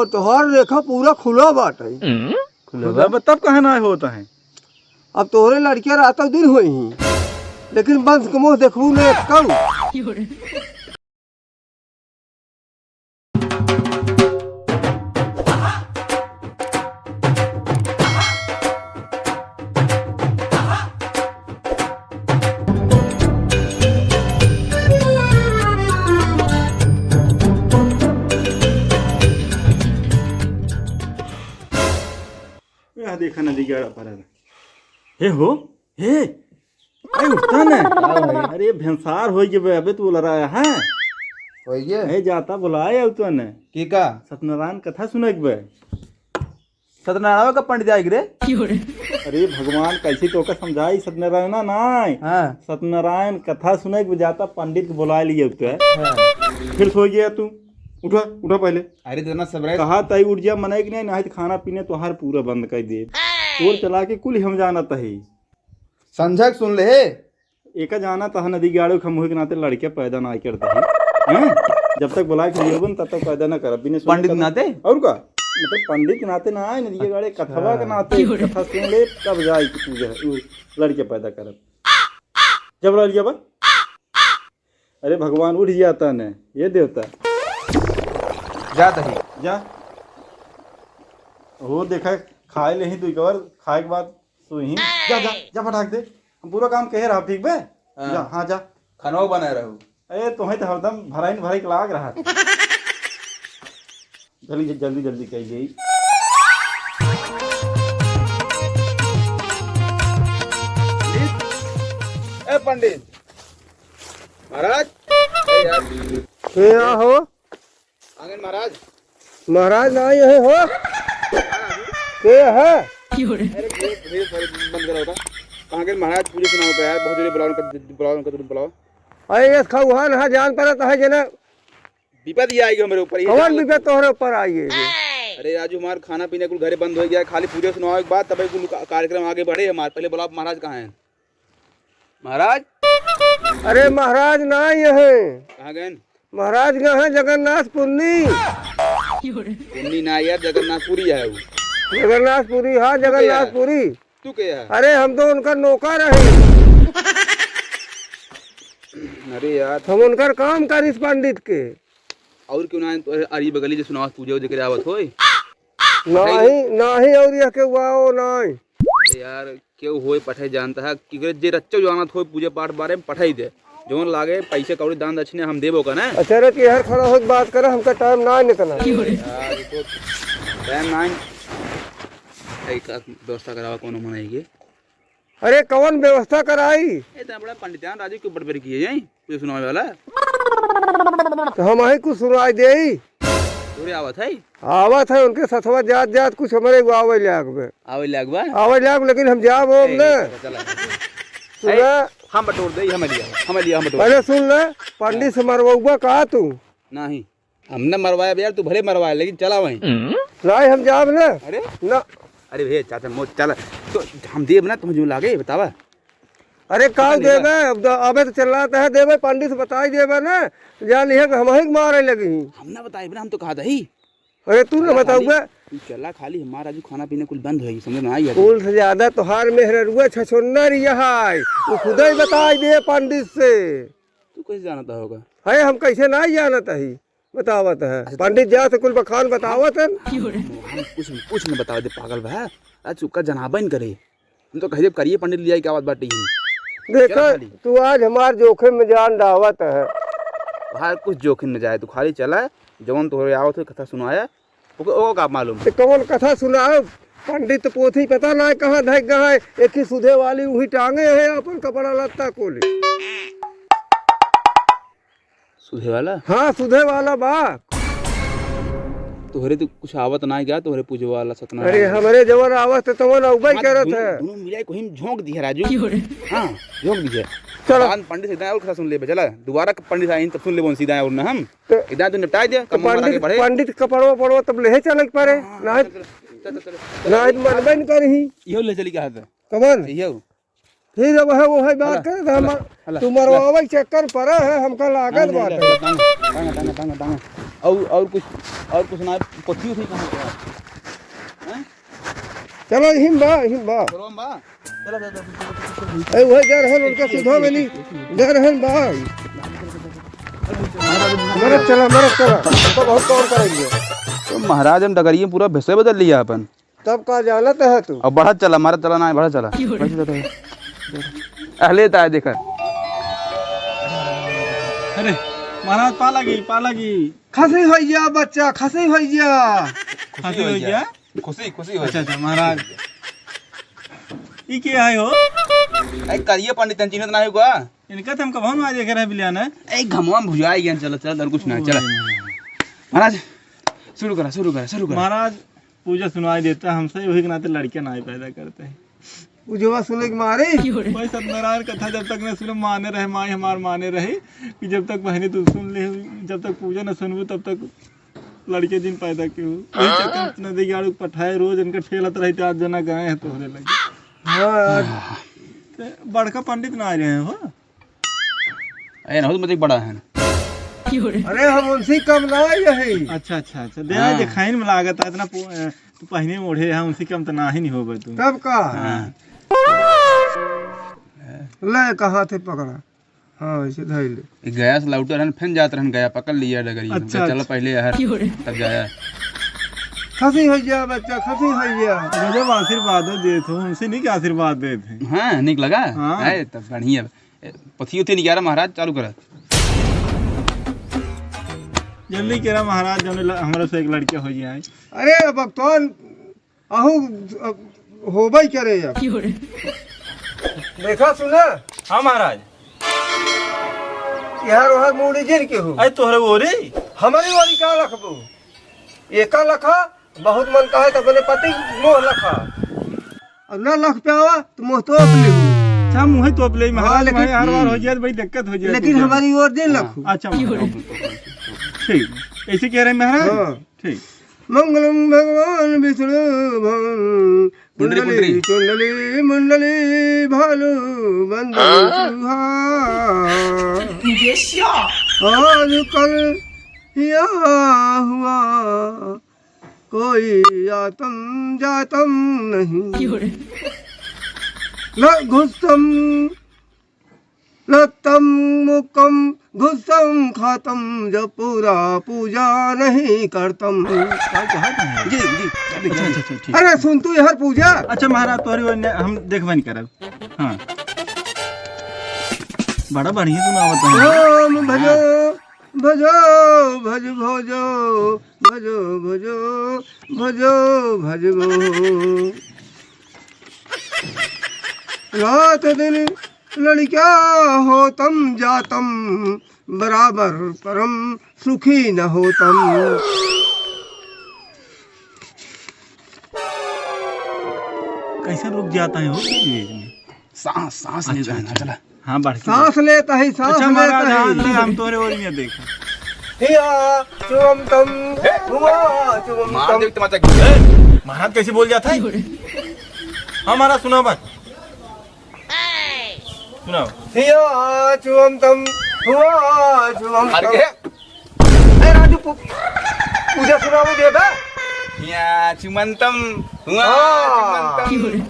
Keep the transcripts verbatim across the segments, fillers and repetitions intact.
तोहार रेखा पूरा खुला बाटे। खुला बा? बा, तब काहे ना होत है? अब तोहरे लड़किया रातों दिन होई ही, लेकिन बंस के मुँह देखबू न एक्कऊ। यह देखा नदी गाड़ा पर है। हे हो, हे, अरे उठता न। का भाई? अरे भेंसार होइ गए बे, अबे तू लड़ाया है। होइ गए? ए जाता बुलाए आउ तो न। की का? सत्यनारायण कथा सुने के बे। सत्यनारायण का पंडित आए रे? अरे भगवान, कैसे तो का समझाई, सत्यनारायण ना, ना। हाँ। सत्यनारायण कथा सुने के जाता पंडित के बुलाए लिए तो है। हाँ। फिर सो गया तू। उठा, उठा पहले। अरे जना सबरे। कहा तई उठ जा, मने कि नहीं, नहीं तो खाना पीने तोहार पूरा बंद कर दे। तोर चला के कुल हम जानत ही। संझक सुन ले। एका जाना तह नदी गाड़ो खमुहे के नाते लड़के पैदा ना करते हैं। हैं? जब तक बुलाए के जीवन तब तक पैदा ना करब, बिना सुने पंडित के कथा नाते? और का? मतलब पंडित के नाते ना आए, नदी गाड़े कथवा के नाते, कथा सुन ले तब जाए कि पूजा, उ लड़के पैदा करब। जब लड़के बा, अरे भगवान उठ जाता ने, ये देवता। जा तही। जा। वो देखा, खाए ले ही दुई कवर, खाए के बाद सोई ही। जा, जा, जा फटाक दे। हम पूरा काम कहे रहा, ठीक बे? हाँ। जा, हाँ, जा। खानवा बनाए रहू। ए, तोहे तो हरदम भराइन भराई के लाग रहा। जल्दी, जल्दी, जल्दी कही गई। ए पंडित, महाराज, ए यार। के यहाँ हो? आंगन महाराज। महाराज ना आए हैं हो? के है? अरे, धीरे, धीरे, धीरे, बंद करो होता। आंगन महाराज पूजा सुनाओ तो यार, बहुत जोरे बुलाओ उनका, बुलाओ उनका, तुरंत बुलाओ। अरे, ये खौहान हा जान पड़त है जना। विपद ये आएगी हमारे ऊपर, ये कौन जान विपद तोहरे ऊपर आई है? अरे राजू, हमार खाना पीना कुल घरे बंद हो गया, खाली पूजा सुनाओ एक बार, तब कुल का-, कार्यक्रम आगे बढ़े हमार। पहले बुलाओ महाराज कहाँ हैं? महाराज? अरे महाराज ना आए हैं। कहाँ गए? महाराज गए हैं जगन्नाथपुरी। पुन्नी ना यार, जगन्नाथपुरी है वो। जगन्नाथपुरी, हाँ, तू के है? जगन्नाथपुरी। तू के है? अरे हम तो उनका नौकर रहे। अरे यार। हम उनकर काम करिस पंडित के। और क्यों ना तो अरी बगली जो सुनावत पूजा उजा करे आवत होई? नाही, नाही और यह के वाओ नाही। अरे यार, केहू होए पठे जानता है, कि जे रच्चो जानत होए पूजा पाठ बारे में पठाई दे। जौन लागे पैसे कौड़ी दान दक्षिणे हम देबो का ना। अच्छा रे, कि हर खड़ा होके बात करे, हमका टाइम ना निकला। यार, ये तो टाइम ना है। ऐ का व्यवस्था करावा कोनो मनई के। अरे कौन व्यवस्था कराई? ए, इतना बड़ा पंडित जान राजू के बड़बड़ किए जाई, पूजा सुनावे वाला। तो हम ही कुछ सुनाई देई। तोरे आवत है? आवत है, उनके सथवा जात जात कुछ हमरे को आवे लाग बे। आवे लाग बा? आवे लाग, लेकिन हम जाब ओब ए, ना। चला, चला। सुना। ए, हम बटोर दे, हम लिया, हम लिया, हम बटोर। पहले सुन ले, पंडित से मरवउबा का तू? नहीं, हम न मरवाए बे यार, तू भले मरवाए, लेकिन चला वहीं। नहीं, हम जाब ना। अरे? ना। अरे भैया, चाचा, मो-, चला। तो हम देब ना, तुम जो लागे, बतावा। अरे, का देबे? अब द-, अबे तो चिल्लात है, देबे, पंडित से बताई देबे ना, जान लिहे कि हम ही मारे लगी। हम ना बताई बे ना, हम तो कहा दही। अरे, तू ना चला बताऊ खाली, बे। तू चला खाली, हमारा जो खाना पीना कुल बंद होई, समझ में आई है? कुल से ज्यादा तोहार मेहररुआ छछोन्ना रिया है, वो खुदे ही बताई दे पंडित से। तू कैसे जानता होगा? है, हम कैसे ना जानत ही, बतावत है। अच्छा, पंडित जा से कुल बखान बतावत है। हम, हम कुछ, कुछ न बतावे दे, पागल बा। आज चुका जनाबे न करे। हम तो कहे जब करिए पंडित लिया, क्या बात बाटी है? देखो, चला खाली। तू आज हमार जोखिम में जान डावत है। बाहर कुछ जोखिम न जाए, तू खाली चला, जवन तोहरे आवत हो कथा सुनाया, ओके, ओका का मालूम? ते कवन कथा सुनाओ? पंडित पोथी पता ना कहाँ धक गए, एक ही सुधे वाली वही टांगे है अपन कपड़ा लत्ता कोले। सुधे वाला? हाँ, सुधे वाला बा। तोहरे तो कुछ आवत ना क्या, तोहरे पूजे वाला सतना अरे, वाला? हमरे जवन आवत है, तवन अउबे हाँ, करत दोनों, है। दोनों मिला के वहीं झोंक दिया राजू। हाँ, झोंक दिया। चलो। भगवान पंडित से इतना और कथा सुन ले, चला, दोबारा पंडित आइन तब सुन ले, सीधा और ना हम। तो इतना तो निपटाए दे, तो कम हमारा आगे पंडित, बढ़े। पंडित कपड़वा पड़वा तब लेहे चले के पड़े, हाँ, ना, चल, चल, चल, चल, चल। ना, मनबे न करही। इहो ले चली कहा था। कमन? इहो। फिर अब है वो है बात हला, करे तो हम हला, हला, तू मरवावे के चक्कर पड़ा है, हमका लागत बात है। टांगा, टांगा, टांगा, टांगा। और, और कुछ, और कुछ ना, पोथी उथी कहाँ पे है? हैं? चलो, हिम बा, हिम बा। चलो, हम बा। चलो, चलो, चलो, चलो, चलो, चलो। ए, वही जा रहन, उनका सीधा में नहीं, जा रहन बा। मरत चला, मरत चला, हम तो बहुत काम करेंगे। तो महाराज, हम डगरिये पूरा भेसे बदल लिया अपन। तब का जानत है तू? अब बढ़त चला, मारत चला ना, बढ़त चला। क्यों रे? बढ़त चला, बढ़त चला। अहले ता है, देखा। अरे, महाराज, पा लगी, पा लगी। खसी होइया बच्चा, खसी होइया। खसी होइया? खुशी, खुशी होइया। अच्छा, अच्छा, महाराज। ई के है हो? ए, करिया पंडित, तन चिन्हत ना है का? इनका तो हम कभो ना देखे रहे बिलिया ना। ए, घमवा में भुजाई गया, चला, चला, और कुछ ना, ओ, चला। महाराज, शुरू करा, शुरू करा, शुरू करा। महाराज, पूजा सुनाई देता हमसे, वही के नाते लड़कियां ना ही पैदा करते हैं। पूजवा सुने के मारे। भाई, सत्यनारायण कथा जब तक न सुने, माने रहे, माई हमार माने रहे कि जब तक बहनी तू सुन ले, जब तक पूजा न सुनबू, तब तक लड़के जिन पैदा के हो। वही चक्कर में नदी गाड़ू पठाए, रोज इनका ठेलत रही, आज जना गाए हैं तोहरे लगे। हाँ यार। ते बड़का पंडित ना आ रहे हैं हो? ए, ना हो, तो मतलब बड़ा है ना। अरे, हम उनसे कम ना आई है। अच्छा, अच्छा, अच्छा। दे, हाँ। देखाइन में लागत है, इतना पो-, अ, तू पहिने ओढ़े है, उनसे कम तो ना ही नहीं होबे तू। तब का? हाँ। ले, कहाँ थे पकड़ा? हाँ, ऐसे धइले। गया से लौटे रहन, फिर जात रहन, गया पकड़ लिया डगरी। अच्छा, चलो अच्छा। पहले यार, तब जाया। खसी होइया बच्चा, खसी होइया। गजब आशीर्वाद देत हो, उनसे नहीं क्या आशीर्वाद देत हैं। हाँ, निक लगा? हाँ। है, तब बढ़िया। ए, पथी उथी निकारा महाराज, चालू करा। जल्दी करा महाराज, जौन ल-, हमरा से एक लड़के हो जाए। अरे, अब कौन अहू, अ, होबे करे अब। देखा सुना? हाँ महाराज। यार, वहाँ मूड़ी जिन के हो। अरे, तोहरे ओरी? हमारी ओरी का लखबो? एका लखा, बहुत मन कहे तो अपने पति मोह लखा। और ना लख पे आवा तो मोह तोप ले। अच्छा, मुँह तोप ले हाँ, महाराज, लेकिन भाई, हर बार हो जाए तो बड़ी दिक्कत हो जाए। लेकिन हमारी ओर दिन हाँ। लखू। अच्छा महाराज। ठीक, ऐसे कह रहे महाराज? हाँ। ठीक। मंगलम भगवान विष्णु भवन कुंडली, कुंडली। कुंडली, मुंडली, भालू, बंदन, हाँ? चूहा। आजकल या हुआ कोई आतम जातम नहीं। क्यों रे? न घुसम लत्तम मुक्कम घुसम खातम जब पूरा पूजा नहीं करतम। क्या कहा तुमने? जी, जी, जी, अच्छा, जी। अच्छा, अच्छा, ठीक। अरे सुन, तू यार पूजा। अच्छा महाराज, तोहरी ओर ने हम देखबे नहीं करब। हाँ। बड़ा बढ़िया सुनावत है। राम भजो, हाँ। भजो, भज भजो, भजो, भजो, भजो, भजो। रात दिन लड़का होतम जातम, बराबर परम सुखी न होतम। कैसे रुक जाता है हो बीच बीच में? सांस, सांस ले अच्छा, जाना, अच्छा। चला। हाँ, बढ़ के सांस लेता है, सांस अच्छा, लेता महाराज, है। हाँ, ले, हम तोरे ओर में देखा। हिया चुमंतम, हुआ चुमंतम। मार दे, तमाचा। ए, महाराज कैसे बोल जाता है? हाँ, महाराज, सुना बात। सुनाओ। हिया चुमंतम, हुआ चुमंतम। अरे के? ए राजू, पू-, पूजा सुनावे दे बे। हिया चुमंतम, हुआ हाँ। चुमंतम।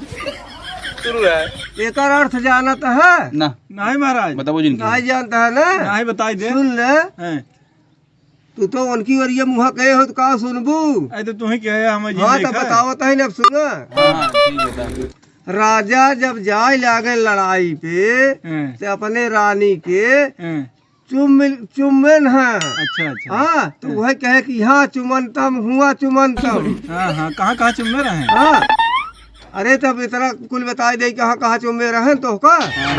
शुरू है। एकर अर्थ जानत है? ना। नहीं महाराज। बताओ जिनकी। नहीं जानता है ना? नहीं बताई दे। सुन ले। हैं। तू तो उनकी ओरिया मुँह कहे हो तो का सुनबू? अरे तो तू ही कहे, हम जी हाँ, तो देखा है। बतावत है ना, अब सुना। हाँ, ठीक बता। राजा जब जाए लागे लड़ाई पे, हैं। तो अपने रानी के हैं। चुम-, चुम्बन है। अच्छा, अच्छा। हाँ, तो हैं। वह कहे कि यहाँ चुमंतम, हुआ चुमंतम। हाँ, हाँ, कहाँ, कहाँ चुम्बे रहे? हाँ। अरे, तब इतना कुल बताई दे, कहाँ, कहाँ चुम्बे रहन तो का? हाँ।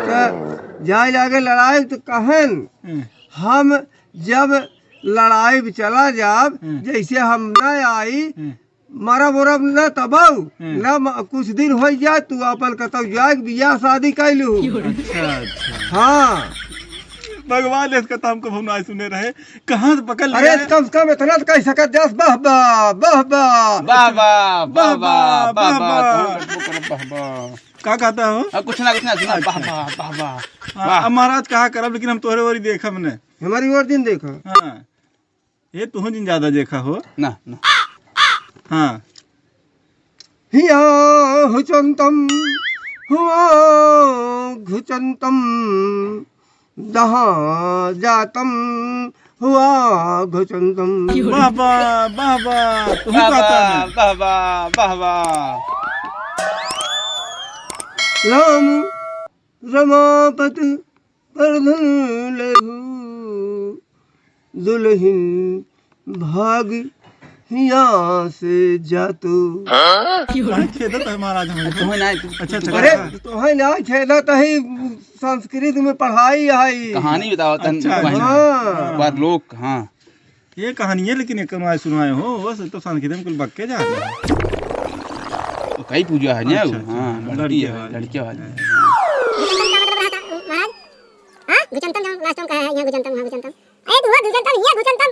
तो जाए लागे लड़ाई तो कहन, हैं। हम जब लड़ाई में चला जाब, हम्म। जैसे हम न आई, हम्म। मरब उरब न तबऊ, हम्म। न म-, कुछ दिन हो जाए, तू अपन कतऊ जाए, बियाह शादी कर लू। अच्छा, अच्छा। हाँ। भगवान, इसका तो हमको हम ना सुने रहे, कहाँ से पकड़ अरे, लिया है? कम से कम इतना तो कह सकत जास, बाह, बाह, बाह, बाह। बाह, बाह, बाह, बाह, बाह, बाह, बाह। बाह, बाह। का कहता हो? हाँ, कुछ ना, कुछ ना, सुना, अच्छा। बाह, बाह, बाह, बाह। हाँ, वाह। अब महाराज कहा करब, लेकिन हम तोहरे ओरी देखब ने। हमारी ओर दिन देखो। हाँ। ये तुहूँ जिन ज्यादा देखा हो। ना, ना। हाँ। हियाँ हुचंतम, हुआँ घुचंतम, दहाँ जातम, हुआँ घुचंतम। वाह, वाह, वाह, वाह, तुहूँ वाह, गाता वाह, है। वाह, वाह, वाह, वाह। राम रमापत परधन लेहु, दुलहिन भाग हियाँ से जातु। काहे खेदत है महाराज हमें? तुम्हें ना, तू, अच्छा, तू अच्छा, अरे, अच्छा। तुम्हें ना खेदत है, संस्कृत में पढ़ाई है। कहानी बताओ तन, अच्छा, कहानी। हाँ। बात लोक, हाँ। ये कहानी है, लेकिन एक हमारे सुनाए हो, बस तो संस्कृत में कुल बक्के जा रहे हैं। तो कई पूजा है ना, अच्छा, अच्छा, हाँ, हाँ, लड़की लड़की है, वाली। लड़की वाली। हाँ। घुचंतम का मतलब रहा था, महाराज? हाँ? घुचंतम जो last में कहा है, यहाँ घुचंतम, वहाँ घुचंतम। अरे, तू हुआ घुचंतम, यहाँ घुचंतम।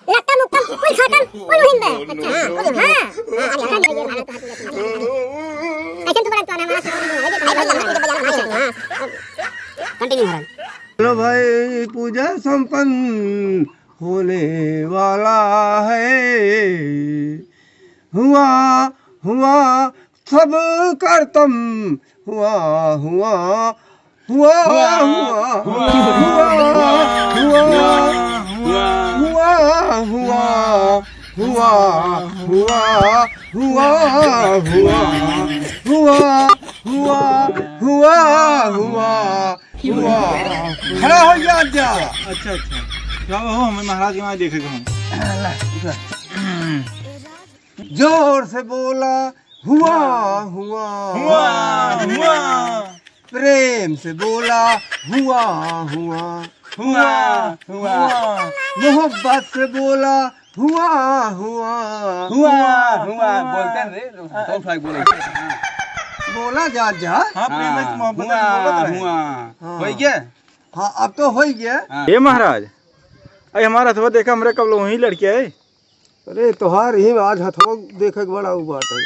लत्तम, उत्तम, कुल खत्म, कुल हिंद है। अच्छा, हाँ, कुल, हाँ। हाँ, अभी हटा दीजिए, महाराज, तो हाथ में। ऐसे तो बड़ा तो हमारा, हाँ। Continue, महाराज। चलो भाई, पूजा संपन्न होने वाला है। हुआ, हुआ, सब करतम हुआ, हुआ, हुआ, हुआ, हुआ, हुआ, हुआ, हुआ, हुआ, हुआ, हुआ, हुआ, हुआ, हुआ, हुआ, हुआ, हुआ। खड़ा हो जा, जा। अच्छा, अच्छा। क्या हो, हमें महाराज के वहाँ देखे के हम। जोर से बोला, हुआ, हुआ। हुआ, हुआ। प्रेम से बोला, हुआ, हुआ। हुआ, हुआ। मोहब्बत से बोला, हुआ, हुआ। हुआ, हुआ। बोलते हैं रे, तो उठा के बोले। बोला जा, जा। हाँ, प्रेम से हाँ, मोहब्बत से हुआ, बोलत रहे। हुआ। हाँ। होई गया? हाँ, अब तो होई गया। हाँ। ए महाराज, अरे हमारा हथवा देखा, हमरे कब लोग वहीं लड़के आए। अरे, तोहार ही आज हथवा देखे के बड़ा उ बात है।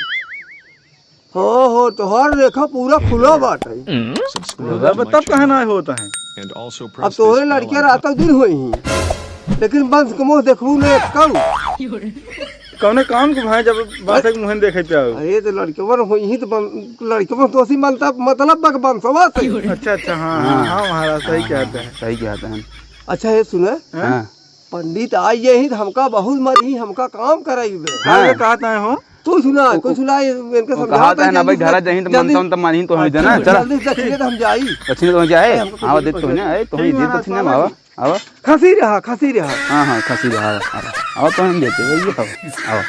हो, हो, तोहार रेखा पूरा खुला बात है। खुला बा, तब कहे ना होता है। अब तोहरे लड़के रातों दिन होई ही, लेकिन बंस के मुँह देखबू ने कब? कौने काम के भाई जब बंस के मुँह देखे पे आओ? अरे, तो लड़कवन होई ही तो बन-, लड़कवन तो असी मनता, मतलब बा के बंसवा से। अच्छा, अच्छा, हाँ, हाँ, हाँ। हाँ, महाराज, सही हाँ, कहते हैं। सही कहते हैं। अच्छा, ये सुने। हाँ? हाँ। पंडित आई ये ही तो हमका बहुत मरी, हमका काम कराई बे। हाँ, ये हाँ। कहत है हो। तू सुना, उ-, कोई उ-, सुना, इनके उ समझाओ कहत है ना भाई, जल्दी से, घर जाही तो जल्दी, मनता उनता मानी तो होई देना, चला। जल्दी से दक्षिणे तो हम जाई। दक्षिणे तो हम जाए। अरे, हमको आवा दे कुछ तो नहीं, आए, तो ठीक ही दे महाराज, दक्षिणे में, आवा, आवा। आवा। खसी रहा, खसी रहा। हाँ, हाँ, खसी रहा, आवा, आवा। आवा तो हम देते, ये आवा, आवा।